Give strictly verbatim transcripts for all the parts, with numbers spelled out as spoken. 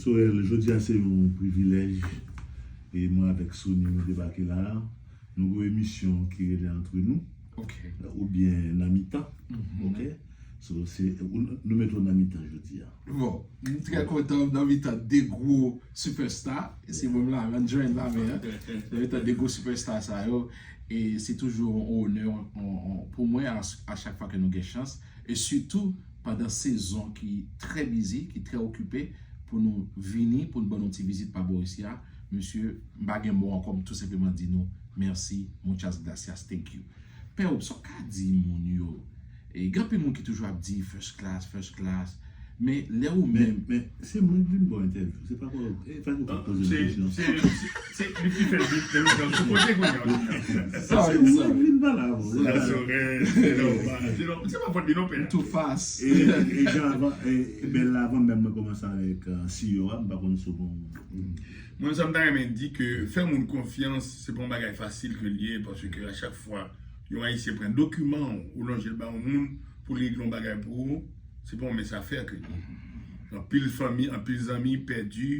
Sorel, jodi a se yon privilèj e mwen avèk Sony nou debake la. Nou gen yon emisyon ki rele Entre nous, Ok. Oubyen Nan Mitan. Ok? So, se, nou mete w nan mitan jodi a. Bon, m trè kontan nan mitan de gwo superstar. Se mwen la, Ranjay la, men, nan mitan de gwo superstar sa yo. E se toujou yon onè pou mwen a, a chak fwa ke nou gen chans. E sitou pandan sezon ki trè bizi, ki trè okipe, pou nou vini, pou nou ban nou ti vizit pa bò isi a. Mesye, m pa gen mo ankò, m tou senpleman di nou mèsi, muchas gracias, thank you. Pè Ob, sa w ka di moun yo? E gen anpil moun ki toujou ap di first class, first class. Men lè ou Men, menm. Men se mwen ki vin ba w entèvyou. Se pa pou e pa nou ka poze m kesyon. Se li ki fè vin, se li ki fè sou kote kounye a. Sorry, sorry. Vin pa la avè w. That's okay. Se normal. Se normal. Se pa fòt li non, pè. Too fast. E e jan avan, e bèl la avan menm mwen kòmanse avèk C E O a, m pa konn si w konn. Mwen, sa m ta renmen di ke fè moun konfyans, se pa yon bagay fasil ke l ye, paske a chak fwa yon Ayisyen pran dokiman w, ou lonje l ba yon moun pou l regle yon bagay pou ou, se pa yon mens afè ke l ye. Anpil fanmi, anpil zanmi pèdi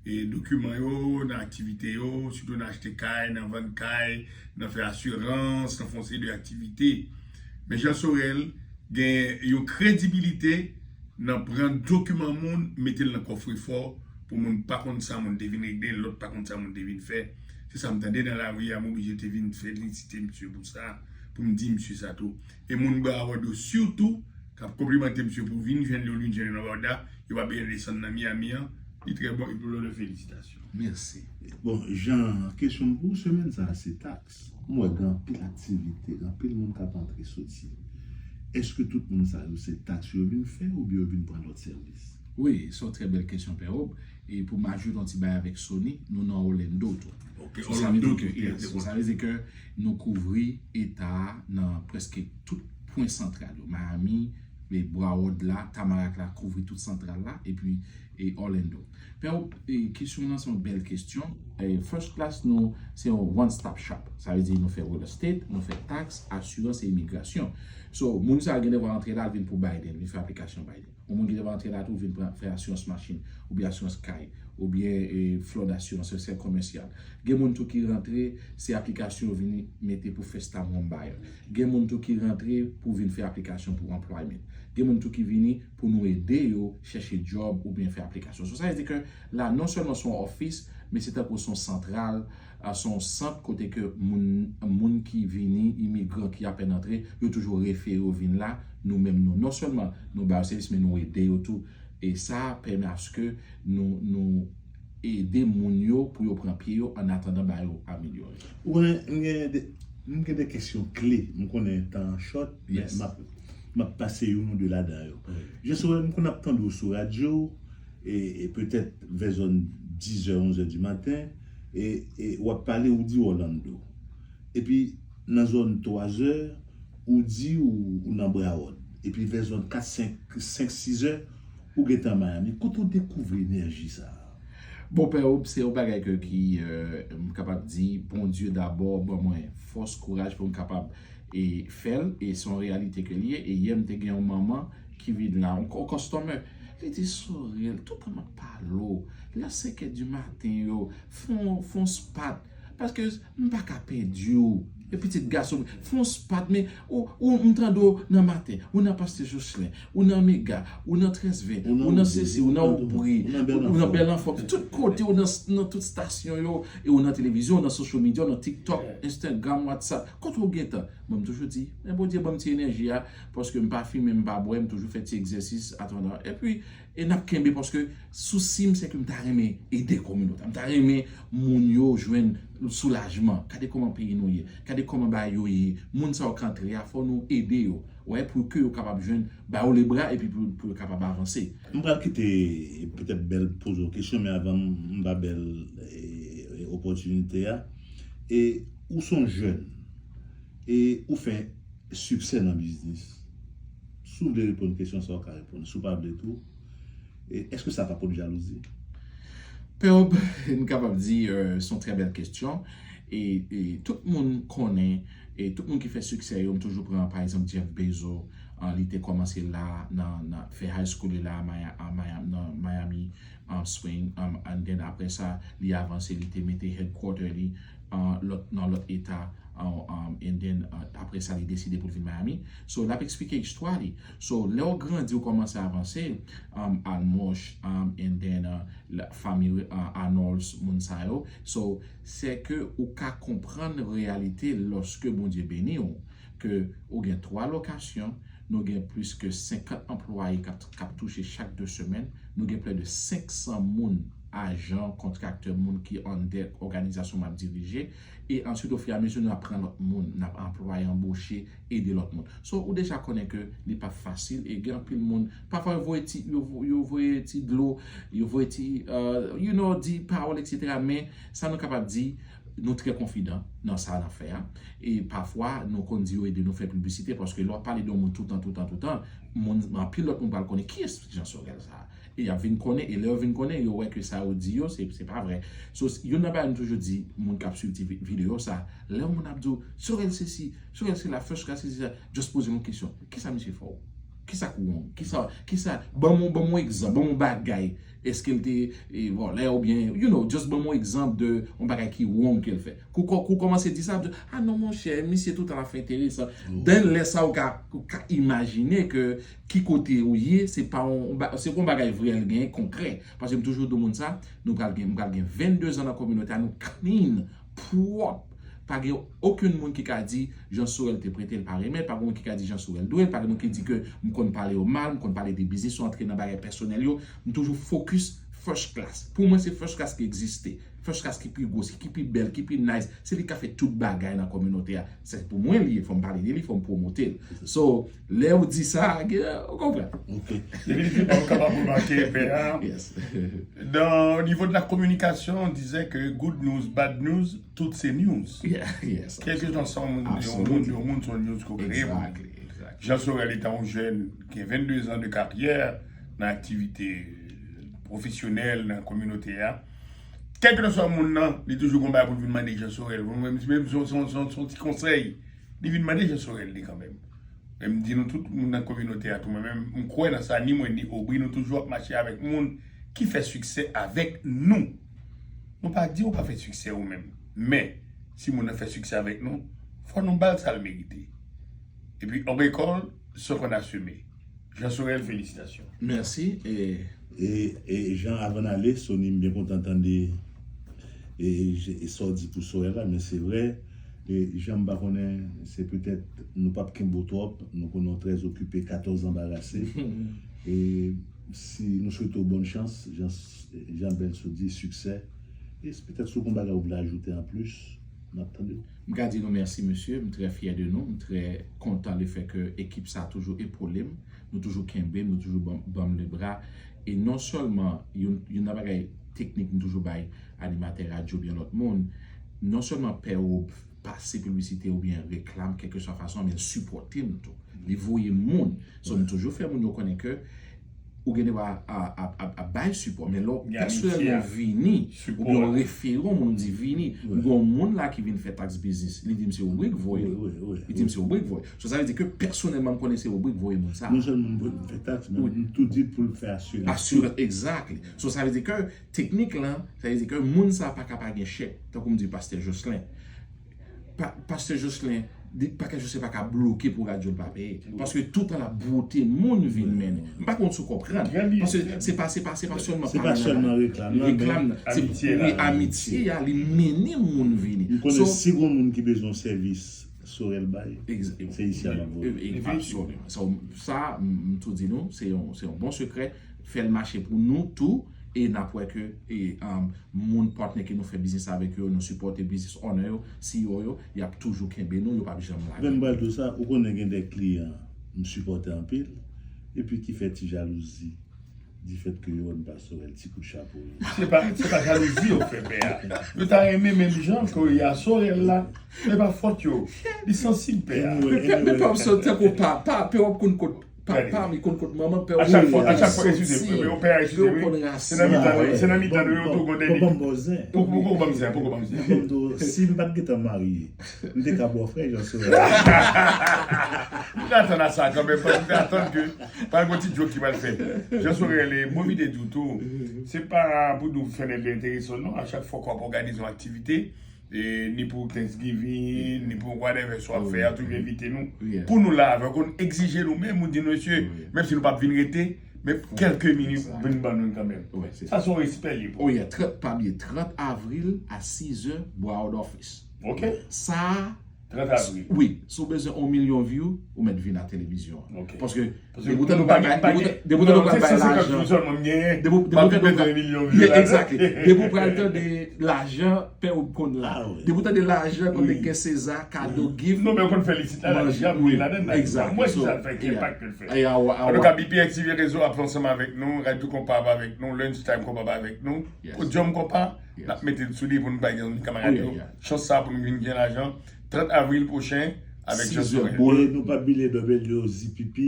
e dokiman yo nan aktivite yo, sitou nan achte kay, nan vann kay, nan fè asirans, nan fè yon seri de aktivite. Men Jean Sorel gen yon kredibilite nan pran dokiman moun, mete l nan kòfrefò, pou moun pa konn sa moun te vin regle, lòt pa konn sa moun te vin fè. Se sa m tande nan lari a, m oblije te vin felisite misye pou sa, pou m di misye sa tou. E moun Broward yo sitou, k ap konplimante misye pou vin jwenn li, ou vin jwenn li nan Broward la, yo pa bezwen desann nan Miami an, li trè bon, e pou lòt felisitasyon. Mèsi. Bon, Jean, kesyon m pou ou semèn sa a se taks. M wè gen anpil aktivite, gen anpil moun k ap antre soti. Èske tout moun sa yo se taks yo vin fè oubyen yo vin pran lòt sèvis? Wi, se yon trè bèl kesyon, Pè Ob. E pou m ajoute yon ti bagay avèk Sony, nou nan Orlando tou. Ok, So, sa vle di Orlando ke, tou, yes, ok, so, sa vle di ke nou kouvri eta a nan prèske tout pwen santral yo. Miami, e Broward la, Tamarac la, kouvri tout santral la, epi e Orlando. Pè Ob, e kesyon nan se yon bèl kesyon. E first class nou, se yon one stop shop. Sa vle di nou fè real estate, nou fè taks, asirans e imigrasyon. So, moun sa gen dwa antre la, vin pou Biden, vin fè aplikasyon Biden. Yon moun ki te pa antre la tou vin pran, fè asirans machin, oubyen asirans kay, oubyen e, flood asirans, se komèsyal. Gen moun tou ki rantre, se aplikasyon yo vin mete pou first time home buyer. Gen moun tou ki rantre pou vin fè aplikasyon pou employment. Gen moun tou ki vini pou nou ede yo chèche job oubyen fè aplikasyon. So, sa vle di ke la, non sèlman se yon office, men se tankou se yon santral, a, se yon sant kote ke moun, moun ki vini, imigran ki apèn antre, yo toujou refere yo vin la, nou menm nou. Non sèlman nou ba yo sèvis, men nou ede yo tou. E sa pèmè aske nou, nou ede moun yo pou yo pran pye yo an atandan bagay yo amelyore. Ou konnen, m gen de, m gen de kesyon kle. M konnen tan an short, men Yes. m ap, m ap pase youn ou de ladan yo. Jean Sorel, m konn ap tande w sou radyo, e, e petèt vè zòn dizè, onzè di maten, e, e w ap pale, ou di Orlando. Epi nan zòn twazè, ou di ou, ou nan Broward. Epi vè zòn kat, senk, senk, sizè, ou gentan Miami. Kote w dekouvri enèji sa a? Bon, Pè Ob, se yon bagay ke, ki, e, m kapab di, Bondye dabò ban mwen fòs, kouraj pou m kapab e fè l, e se yon reyalite ke l ye. E yè, m te gen yon manman ki vin la, yon, yon customer. Li di, Sorel, toutan m ap pale w, lè senkè di maten yo, fè yon, fè yon spat, paske m pa ka pèdi w. E pitit gason m, fè yon spat, men ou, ou m tande w nan maten, ou nan Pastè Jocelyn, ou nan Mega, ou nan Trèsven, ou nan sesi, ou nan Obri, ou nan Bèl Anfòm, tout kote, ou nan, nan tout stasyon yo, e ou nan televizyon, ou nan social media, ou nan TikTok, Instagram, WhatsApp, kote ou gentan. Mwen, m toujou di, men Bondye ban m ti enèji a, paske m pa fimen, m pa bwè, m toujou fè ti egzèsis atandan. Epi, e n ap kenbe, paske sousi m se ke m ta renmen ede kominote a. M ta renmen moun yo jwenn soulajman. Gade kòman peyi nou ye. Gade kòman bagay yo ye. Moun sa yo k antre a, fò nou ede yo. Wè, pou ke yo kapab jwenn, ba yo lebra, epi pou, pou yo kapab avanse. M pral kite petèt Bèl poze w kesyon, men avan m ba Bèl e, e, opòtinite a. E ou se yon jèn, e ou fè siksè nan biznis. Si w vle reponn kesyon sa, w ka reponn. Si w pa vle tou, e, èske sa pa pot jalouzi? Pè Ob, m kapab di, e, se yon trè bèl kesyon. E, e tout moun konnen, e tout moun ki fè siksè yo, m toujou pran, pa egzanp, Jeff Bezos, Ah, li te kòmanse la nan, nan fè high school li la a Maya- a Maya- nan Miami um, Spring, um, and then apre sa, li avanse, li te mete headquarter li uh, lòt, nan lòt eta, uh, um, and then uh, apre sa, li deside pou l vin Miami. So, l ap eksplike istwa li. So, lè w grandi, w kòmanse avanse, um, Almosh, um, and then uh, la, fanmi uh, Arnolds, moun sa yo. So, se ke ou ka konprann reyalite lòske Bondye beni w, ke ou gen twa lokasyon, nou gen plis ke senkant anplwaye k ap, k ap touche chak de semèn, nou gen prè de senk san moun, ajan, kontraktè, moun ki anndan òganizasyon m ap dirije, e answit, ofiramezi, nou ap pran lòt moun, n ap anplwaye, anboche, ede lòt moun. So, ou deja konnen ke li p ap fasil, e gen anpil moun, pafwa yo voye ti, yo, yo voye ti dlo, yo voye ti, uh, you know, di pawòl, etsetera, men sa nou kapab di, nou trè konfidan nan sa n ap fè a. E pafwa, nou konn di yo ede nou fè piblisite, paske lè w ap pale de yon moun toutan, toutan, toutan, moun, anpil lòt moun pral konnen kiyès Jean Sorel sa a. E y ap vin konnen, e lè yo vin konnen, yo wè ke sa yo di yo, se, se pa vrè. So, youn nan bagay m toujou di moun k ap swiv ti vi- videyo sa, lè yon moun ap di w, Sorel sesi, Sorel sela, first class sesi, sa, just poze yon kesyon. Kisa misye fè w? Kisa k wrong? Kisa, kisa, ban m, ban m yon egzanp, ban m yon bagay. Èske l te e, vòlè oubyen, you know, just ban m yon egzanp de yon bagay ki wrong ke l fè. Kou, kou, kou kòmanse di sa, ap di, ah non, monchè, misye toutan l ap fè enteresan. Then, lè sa, ou ka, ou ka imajine ke ki kote ou ye, se pa yon, ba- se pa yon bagay vrè l genyen, konkrè. Paske m toujou di moun sa, nou pral gen, m pral gen vennde zan nan kominote a, nou clean, pwòp. Pa gen okenn moun ki ka di Jean Sorel te prete l pa remèt, pa gen moun ki ka di Jean Sorel dwe l, pa gen moun ki di ke m konn pale yo mal, m konn pale de biznis yo, antre nan bagay pèsonèl yo. M toujou focus first class. Pou mwen, se first class ki egziste. First class ki pi gwo, ki pi bèl, ki pi nice. Se li k ka fè tout bagay nan kominote a. Se pou mwen li ye, fò m pale de li, fò m pwomote l. So, lè ou di sa, gen- ou konprann. Ok. Definitivman, nou kapab remake, pè a. Yes. Dans, au niveau de la communication, on disait que good news, bad news, tout se news. Yeah, yes. Kèlkeswa sa yon moun, yon moun, Absolutely. Yon moun se yon news ke w kreye pou li. Exactly, exactly. Jean Sorel etan yon jèn ki gen vennde zan de karyè nan aktivite pwofesyonèl nan kominote a. Kèlkeswa moun nan, li toujou gon bagay pou l vin mande Jean Sorel. Pou mwen, menm si se yon, se yon, se yon, se yon ti konsèy, li vin mande Jean Sorel li kanmenm. Men m di nou tout moun nan kominote a tou, mwen menm, m kwè nan sa, ni mwen ni Aubry, nou toujou ap mache avèk moun ki fè siksè avèk nou. Nou pa di ou pa fè siksè ou menm. Men, si moun nan fè siksè avèk nou, fò nou ba l sa l merite. Epi, on récolte ce qu'on a semé. Jean Sorel, félicitations. Mèsi. E E, e Jean, avan n ale, Sony, m byen kontan tande e, e, e sa w di pou Sorel la, men se vre, e Jean, m pa konnen, se petèt nou p ap kenbe w twòp, nou konnen w trè okipe, katòz anbarase. E si nou swete w bòn chans, Jean, Jean Belsou di, siksè. E se petèt si w gen yon bagay ou vle ajoute anplis, n ap tande w. M ka di nou mèsi, mesye. M trè fyè de nou. M trè kontan lefètke ekip sa a toujou epole m. Nou toujou kenbe m, nou toujou ban, ban m lebra. E non sèlman, youn, youn nan bagay teknik m toujou bay animatè radyo oubyen lòt moun, non sèlman pè w pase piblisite oubyen reklam, kèlkeswa fason, men l sipòte m tou. Li voye moun. So, m toujou fè moun yo konnen ke ou gen dwa a, a, a, a bay sipò, men lè w pèsonèlman vini, oubyen w refere yon moun, ou di vini, m gen yon moun la ki vin fè tax biznis, li di m se Aubry k voye l. Li di m se Aubry k voye. So, sa vle di ke pèsonèlman, m konnen se Aubry k voye moun sa. Non sèlman m fè tax, men m tou di pou l fè asirans. Asirans, exactly. So, sa vle di ke teknik lan, sa vle di ke moun sa pa ka pa gen chèk, tankou m di pastè Jocelyn. Pa, pastè Jocelyn, di, pastè Jocelyn pa ka bloke pou radyo l pa peye. Paske toutan l ap bwote moun vin mennen. M pa konn si w konprann. Paske se pa, se pa, se pa sèlman Se pa sèlman reklam nan, men reklam nan. Se amitye la. Wi, amitye a, li mennen moun vini. M konnen si gon moun ki bezwen yon sèvis Sorel bay, Ex- se isi a l ap voye. E- e- Absolument. So, sa, m m tou di nou, se yon, se yon bon sekrè. Fè l mache pou nou tou, e n ap wè ke e, um, moun partner ke nou fè biznis avèk yo, nou sipòte business owner yo, C E O yo, y ap toujou kenbe nou, yo p ap janm lage. Men m pral di w sa, ou konnen gen de kliyan m sipòte anpil, epi ki fè ti jalouzi, difèt ke yo wè m pa Sorel, ti kout chapo yo. Se pa, se pa jalouzi yo fè pè a. Yo ta renmen menm jan ke y a Sorel la. Se pa fòt yo. Li sansib pè a. Anyway, Men anyway. pa sòt tankou pa, pa, pe w ap konn kot Papa m, li konn kot manman, pè w. A chak fwa, a chak fwa, eskize m, pè w, pè a eskize m, wi. Se nan mitan nou, se nan mitan nou yo tou gon de nèg. Poko ban m zen. Poko ban m zen, poko ban m zen. Ban m tou, si m pa t gentan marye, m te ka bò frè Jean Sorel. M te atann a sa kanmenm, paske m te atann ke pa gon ti joke ki pral fèt. Jean Sorel, mwen vin di w tou, se pa pou nou fè nèg enterese w non, a chak fwa ke w ap òganize yon aktivite, e, ni pou Thanksgiving, ni pou whatever sa w ap fè a, toujou envite nou. Pou nou la avè w, konn egzije nou menm, ou di nou, mesye, menm si nou p ap vin rete, men kèlke minit, vin ban nou kanmenm. Sa se yon respè li pou. Oh yeah, trant, pa bliye, trant avril a sizè, Broward Office. Ok. Sa a, trant avril. Wi, si w bezwen yon milyon view, ou mèt vin a televizyon an. Ok. Paske depi w tande w pral bay, depi w tande w pral bay lajan, depi w tande w pral bay lajan, yeah, exactly. Depi w pral tande lajan, pè w konn la. Depi w tande lajan, konn nèg gen seza, kado, gift, non, men w konn fè li ti lajan, wi, ladan, exactly. Mwen, se sa l fè, ki enpak ke l fè. Antouka, B P X T V Rezo ap ansanm avèk nou, Radyo Konpa ap avèk nou, Lunch Time Konpa ap avèk nou, Podium Konpa, n ap mete l sou li pou nou bay yon kamarad yo chans sa pou nou vin gen lajan. Trant avril pwochen, avèk Jean Sorel. E nou pa bliye W Z P P,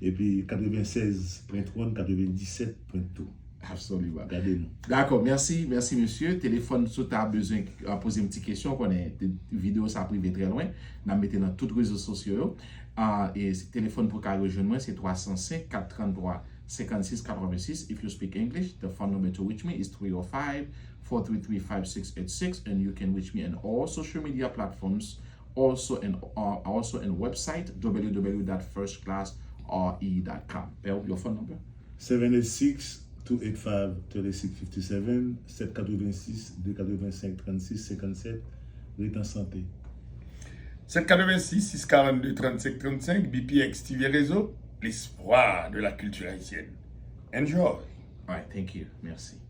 epi katrevennsèz pwen twa, katrevendisèt pwen de. Absolument. Gade nou. Dakò, mèsi, mèsi mesye. Telefòn, si w ta bezwen, ah, poze m ti kesyon, konnen videyo sa prive trè lwen. N ap mete nan tout rezo sosyo yo. Ah, e telefòn pou w ka rejwenn mwen, se twa san senk, kat tranntwa, senkannsis katrevensis. If you speak English, the phone number to reach me is three oh five, four three three, five six eight six, and you can reach me on all social media platforms, also in, uh, also in website, w w w dot first class r e dot com. Pè w, your phone number? Seven eight six, two eight five, three six five seven, sèt katrevensis, de katrevensenk, trannsis senkannsèt. Ret an sante. Sèt katrevensis, sis karannde, trannsenk trannsenk, B P X T V Rezo, l'espoir de la culture haïtienne. Enjoy. All right, thank you. Merci.